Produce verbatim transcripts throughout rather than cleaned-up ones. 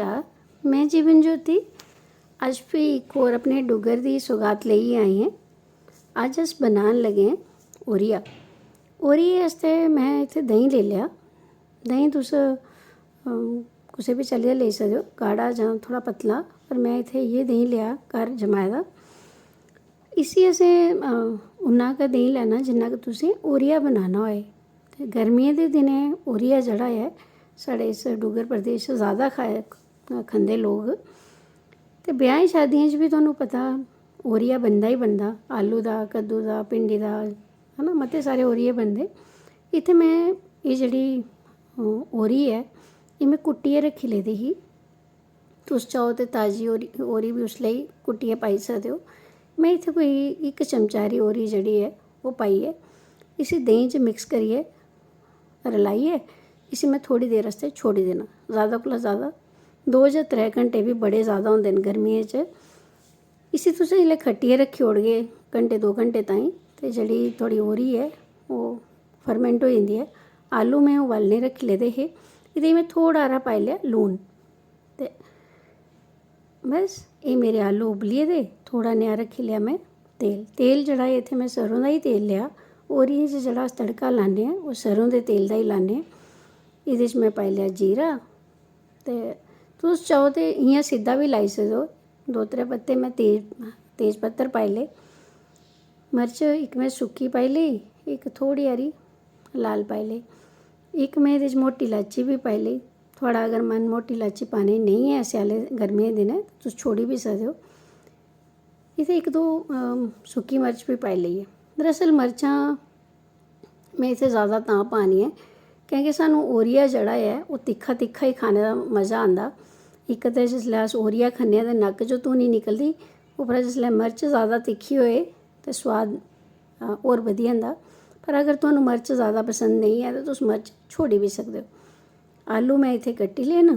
नमस्कार, में जीवन ज्योति। अज्ज फ्ही इक होर अपने डुग्गर दी सौगात लेइयै आई आं। अज्ज अस बनान लगे आं ओरिया। ओरिये आस्तै में इत्थै देहीं लेई लेआ। देहीं तुस, अम, कुसै बी चाल्ली दा लेई सकदे ओ, गाढ़ा जां थोह्ड़ा पतला, पर में इत्थै इ'यै देहीं लेआ घर जमाए दा। इसी असें, अ, उन्ना गै देहीं लैना जिन्ना कि तुसें ओरिया बनाना होए। ते गर्मियें दे दिनें ओरिया जेह्ड़ा ऐ, साढ़े इस डुग्गर प्रदेश च जैदा खाए, खंदे लोक। ते ब्याहें शादियें च बी तुहानू पता ओरिया बनदा ही बनदा, आलू दा, कद्दू दा, भिंडी दा, है ना, मते सारे ओरिये बनदे। इत्थै में एह् जेह्ड़ी, अ, ओरी ऐ, एह् में कुट्टियै रक्खी लेदी ही। तुस चाहो ते ताजी ओरी, ओरी बी उसलै ही कुट्टियै पाई सकदे ओ। में इत्थै कोई इक चमचा हारी ओरी जेह्ड़ी ऐ, ओह् पाइयै इसी देहीं च mix करियै रलाइयै इसी में थोह्ड़ी देर आस्तै छोड़ी देना। जैदा कोला जैदा दो जां त्रै घैंटे बी बड़े जैदा होंदे न गर्मियें च। इसी तुस जिसलै खट्टियै रक्खी ओड़गे घैंटे दो घैंटे ताईं, ते जेह्ड़ी थुआढ़ी ओरी ऐ, ओह् ferment होई जंदी ऐ। आलू में उबालने रक्खी लेदे हे, एह्दे च में थोह्ड़ा हारा पाई लेआ लून। ते बस, एह् मेरे आलू उब्बली गेदे, थोह्ड़ा नेहा रक्खी लेआ में तेल। तेल जेह्ड़ा ऐ, इत्थै में सरेआं दा ही तेल लेआ। ओरियें च जेह्ड़ा अस तड़का लान्ने आं, ओह् सरेआं दे तेल दा ही लान्ने आं। एह्दे च में पाई लेआ जीरा, ते तुस चाहो ते इ'यां सिद्धा बी लाई सकदे ओ। दो त्रै पत्ते में तेज, तेज पत्तर पाई ले। मर्च इक में सुक्की पाई लेई, इक थोह्ड़ी हारी लाल पाई लेई। इक में एह्दे च मोटी लाची बी पाई लेई। थुआढ़ा अगर मन मोटी लाची पाने गी नेईं ऐ स्याले गर्मियें दिनें, तुस छोड़ी बी सकदे ओ। इत्थै इक दो, अम, सुक्की मर्च बी पाई लेई ऐ। दरअसल मर्चां में इत्थै जैदा तां पानी ऐ, कैंह् कि सानूं ओरिया जेह्ड़ा ऐ, ओह् तिक्खा तिक्खा ही खाने दा मजा आंदा। इक ते जिसलै अस ओरिया खन्ने आं ते नक्क चों धूनी निकलदी, उप्परा जिसलै मर्च जैदा तिक्खी होए ते सोआद, अ, होर बधी जंदा। पर अगर तुहानूं मर्च जैदा पसंद नेईं ऐ ते तुस मर्च छोड़ी बी सकदे ओ। आलू में इत्थै कट्टी ले न।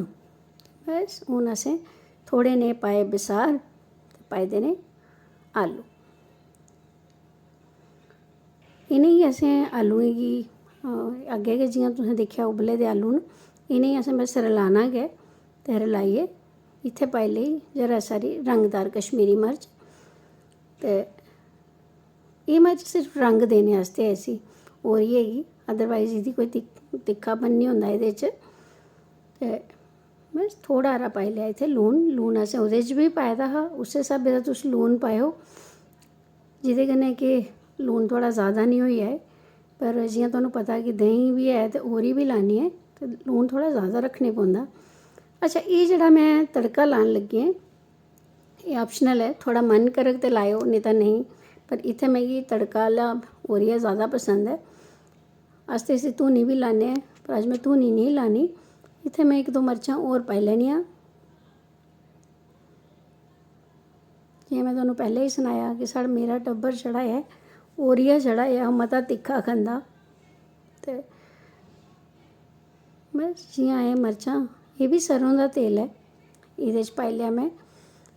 बस, हून असें थोह्ड़े नेह् पाए बसार ते पाई देने आलू। इ'नेंगी असें आलूएं गी, अ, अग्गें गै जि'यां तुसें दिक्खेआ उब्बले दे आलू न, इ'नेंगी असें बस रलाना गै ते रलाइयै इत्थै पाई लेई जरा सारी रंगदार कश्मीरी मर्च। ते एह् मर्च सिर्फ रंग देने आस्तै ऐ इसी ओरिये गी, otherwise एह्दी कोई तिक-, तिक्खापन निं होंदा एह्दे च। ते बस थोह्ड़ा हारा पाई लेआ इत्थै लून। लून असें ओह्दे च बी पाए दा हा, उस्सै स्हाबै दा तुस लून पाएओ। जेह्दे कन्नै कि लून थोह्ड़ा जैदा निं होई जाए। पर जि'यां तुहानूं पता कि देहीं बी ऐ ते ओरी बी लानी ऐ, ते लून थोह्ड़ा जैदा रक्खने पौंदा। अच्छा, एह् जेह्ड़ा में तड़का लान लग्गी आं, एह् optional ऐ, थुआढ़ा मन करग ते लाएओ, नेईं तां नेईं। पर इत्थै मिगी तड़का आह्ला ओरिया जैदा पसंद ऐ। अस ते इसी धूनी बी लान्ने आं, पर अज्ज में धूनी नेईं लानी। इत्थै में इक दो मर्चां होर पाई लैनियां। जि'यां में तुहानूं पैह्लें गै सनाया कि साढ़ा, मेरा टब्बर जेह्ड़ा ऐ, ओरिया जेह्ड़ा ऐ, ओह् मता तिक्खा खंदा। ते बस, जि'यां एह् मर्चां, एह् बी सरेआं दा तेल ऐ, एह्दे च पाई लेआ में।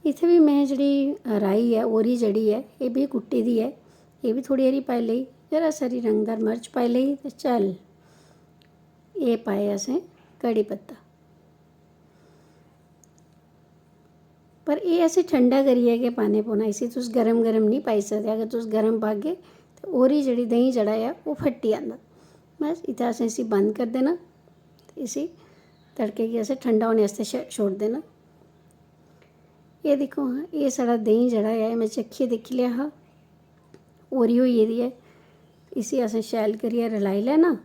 इत्थै बी में जेह्ड़ी राई ऐ, ओरी जेह्ड़ी ऐ, एह् बी कुट्टी दी ऐ, एह् बी थोह्ड़ी हारी पाई लेई। जरा सारी रंगदार मर्च पाई लेई ते चल, एह् पाए असें कढ़ी पत्ता। पर एह् असें ठंडा करियै गै पाने पौना, इसी तुस गर्म गर्म निं पाई सकदे। अगर तुस गर्म पागे ते ओह्दी जेह्ड़ी देहीं जेह्ड़ा ऐ, ओह् फट्टी जंदा। बस, इत्थै असें इसी बंद करी देना ते इसी, तड़के गी असें ठंडा होने आस्तै छ-, छोड़ी देना। एह् दिक्खो हां, एह् साढ़ा देहीं जेह्ड़ा ऐ, में चक्खियै दिक्खी लेआ हा, ओरी होई गेदी ऐ। इसी असें शैल करियै रलाई लैना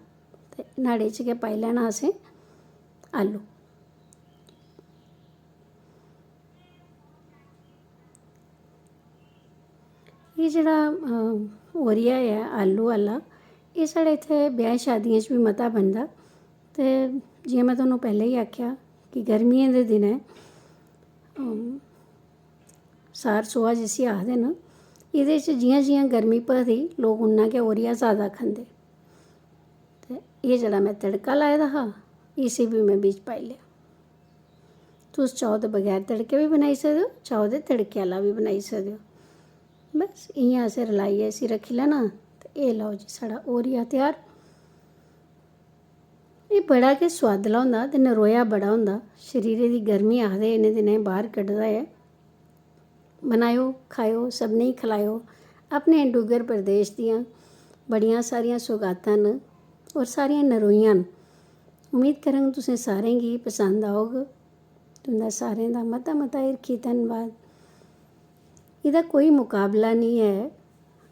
ते न्हाड़े च गै पाई लैना असें आलू। एह् जेह्ड़ा, अ, ओरिया ऐ आलू आह्ला, एह् साढ़े इत्थै ब्याहें शादियें च बी मता बनदा। ते जि'यां में तुहानूं पैह्लें गै आखेआ कि गर्मियें दे दिनैं, अम, सार सोहा जिसी आखदे न, एह्दे च जि'यां जि'यां गर्मी बधदी, लोक उन्ना गै ओरिया जैदा खंदे। ते एह् जेह्ड़ा में तड़का लाए दा हा, इसी बी में बिच्च पाई लेआ। तुस चाहो ते बगैर तड़के बी बनाई सकदे ओ, चाहो ते तड़के आह्ला बी बनाई सकदे ओ। बस इ'यां असें रलाइयै इसी रक्खी लैना। ते एह् लैओ जी, साढ़ा ओरिया त्यार। एह् बड़ा गै सोआदला होंदा ते नरोआ बड़ा होंदा। शरीरै दी गर्मी, आखदे, इ'नें दिनें बाह्र कड्ढदा ऐ। बनाएओ, खाएओ, सभनें गी खलाएओ। अपने डुग्गर प्रदेश दियां बड़ियां सारियां सौगातां न होर सारियां नरोइयां न। उम्मीद करङ तुसें सारें गी पसंद औग। तुं'दा सारें दा मता मता हिरखी धन्नबाद। एह्दा कोई मकाबला निं ऐ,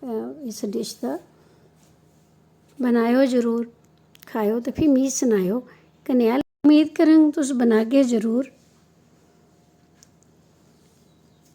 अ, इस डिश दा। बनाएओ जरूर, खाएओ ते फ्ही मिगी सनाएओ कनेहा। उम्मीद करङ तुस बनागे जरूर।